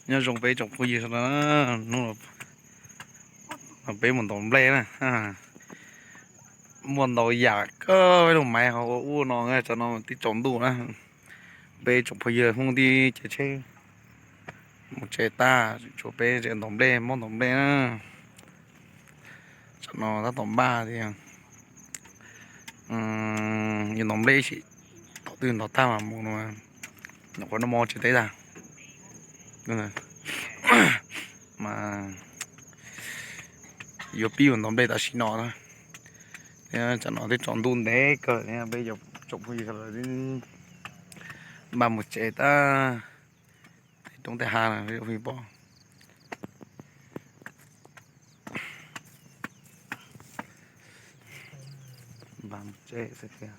Nyob zoo peb tsoom phooj ywg sawv daws, hnub no peb mus ntaus nplej na. Muaj ntau yam kawg, peb lub maiv ho ua ub no, tsam no twb tsaus ntuj na. Peb tsoom phooj ywg Hmoob tib ces tsheb mus tsev tag, tshuav peb tsev ntaus nplej, mob ntaus nplej na. Tsam no tab tom npaj tias yuav ntaus nplej ib sim, tom twg ntaus tag mas mus no, nyuam qhuav noj mov tsev teb tag mas yuav pib mus ntaus nplej tam sim no na. Thiab tsam no twb tsaus ntuj ntev kawg, peb tsoom phooj ywg sawv daws twb npaj mus tsev tag, tej roob tej hav na peb phooj ywg pom. Npaj mus tsev xwb tiag.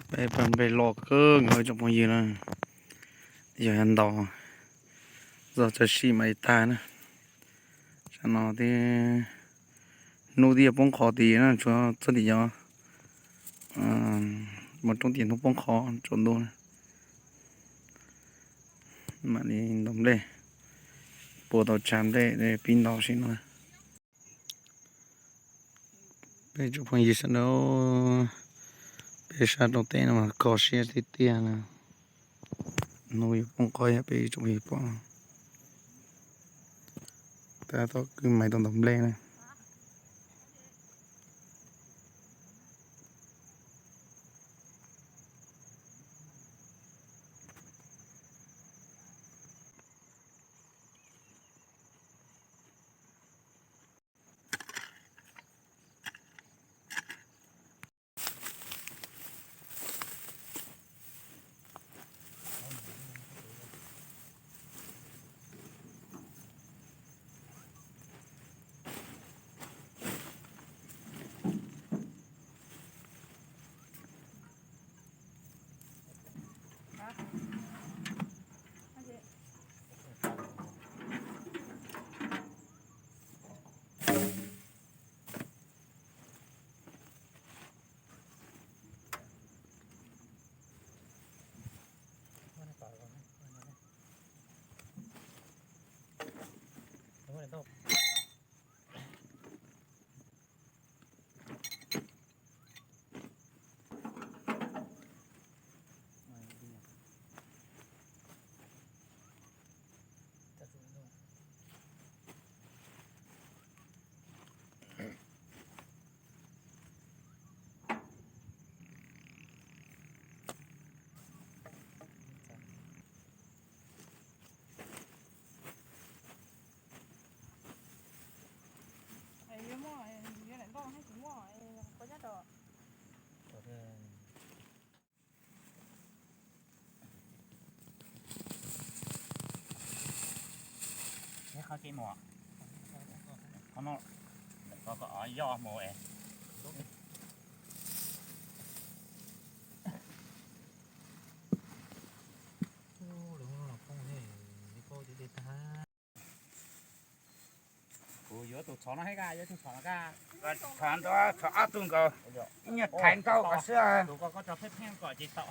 Peb pawg nplej loj kawg nkaus tsoom phooj ywg na, yog ntaus txog txawm sim mas li tag na. Tsam no twb hnub twb yuav poob qho tid na, tsuas txog tim cov mus roob tim hnub poob qho tsaus ntuj na. Mam li ntaus nplej, puas tau tshav nplej pib ntaus sim no. Peb tsoom phooj ywg sawv daws, peb sab roob teb no mas kho siab tiag tiag na. Hnub yuav poob qho yog peb tsoom phooj ywg pom. Tab tom kwv maiv tau ntaus nplej na. Qhov no, qhov ko yoj mus es. Kuv yuav tus txhov no thiab, yuav tus txhov no thiab. Txhov ntawd txhov ob tug nkaus, ib nyuag thaiv nkaus kom xwb. Tus ko koj tso pheej pheej kom ces tau.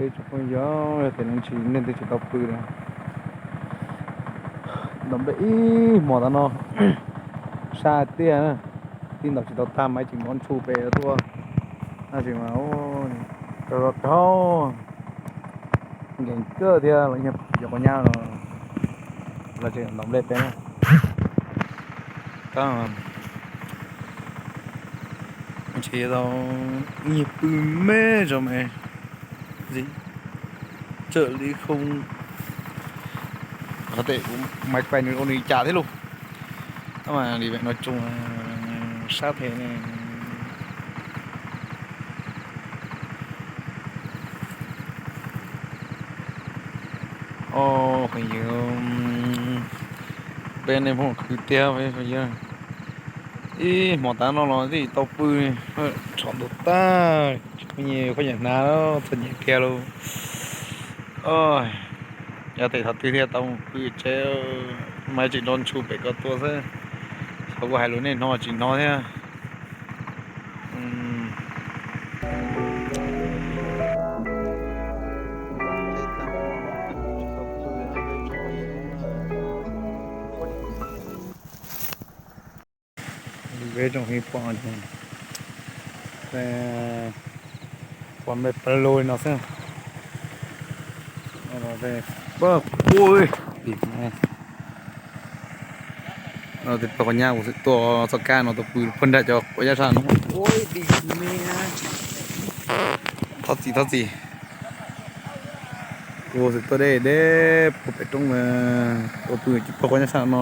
Peb tsoom phooj ywg, yog tias nej tsis, nej twb tsis tau pw na, ntaus npe ib hmo tas no, sab tiag na, tib ntaus tsis tau tag mas tseem nrov ntshus pem tuaj, tab sis mas Rau rau rau, nkees kawg thiab los yog cov quav nyab no los tseem ntaus nplej peb na. Tab ntshe tau ib nyuag pw me tso me, tsawm li khoo. Qhov tej kuv mas pais nws ua nws cas thiab lauj. Tab mas li no tsoom sab phem ne. Os, phooj ywg, peb nej phooj ywg tiag, peb phooj ywg, ib hmo tas no los tsis tau pw, rho ntuj tag, tsis pheej nyiam khaub nyiam hnav, txom nyem kiag lauj. Yog tias thaum twg thiaj tau mus pw tsev, mas tseem nrog ntshus pem ko tua xwb. Xyov kuv hais lus nej hnov tsis hnov thiab. Peb tsoom phooj ywg, pom me pab lug no xwb. Pab quj, no tus pog quav nyab kuv xwm tuaj txoj kab no tuaj pw puag nram cov quav nyab sab no. Thov txim, thov txim. Kuv xwm tuaj deb deb puag pem roob, tuaj pw tus pog quav nyab sab no.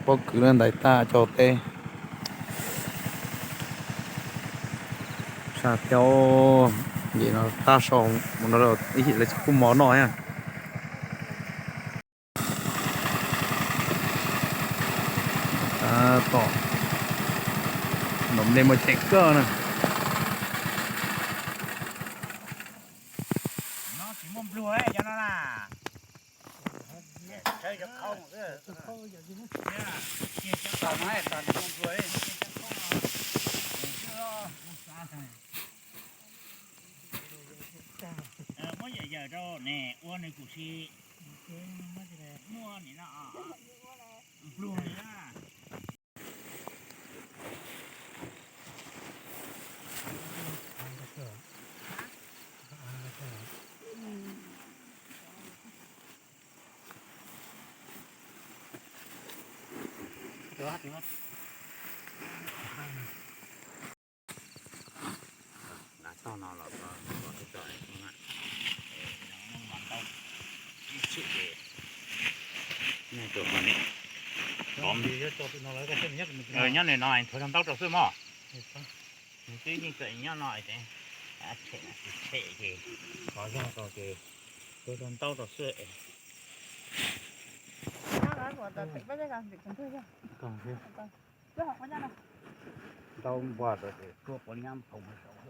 Pob kws lawm ntais tag cov teb. Sab thiab, nce no tab so mus nrog ib yim lawv cov kub mov noj thiab. Tab tom ntaus nplej muaj ceem kawg na. No tsis muaj nplua cov no na. Muab yawm yawm rau ne, ua nws kuj si. Muaj nim no pluag li na. Tog no los tog tog tog no, ntau ib txhij ces nyob nws no thuav rau ntaub rau xwb mog. Nws twb yeej txawm nyob no es tshem tshem ces qhov zog rau ces thuav rau ntaub rau xwb es. Ntaub npog rau ces tuaj quav nyab phoom saud xwb.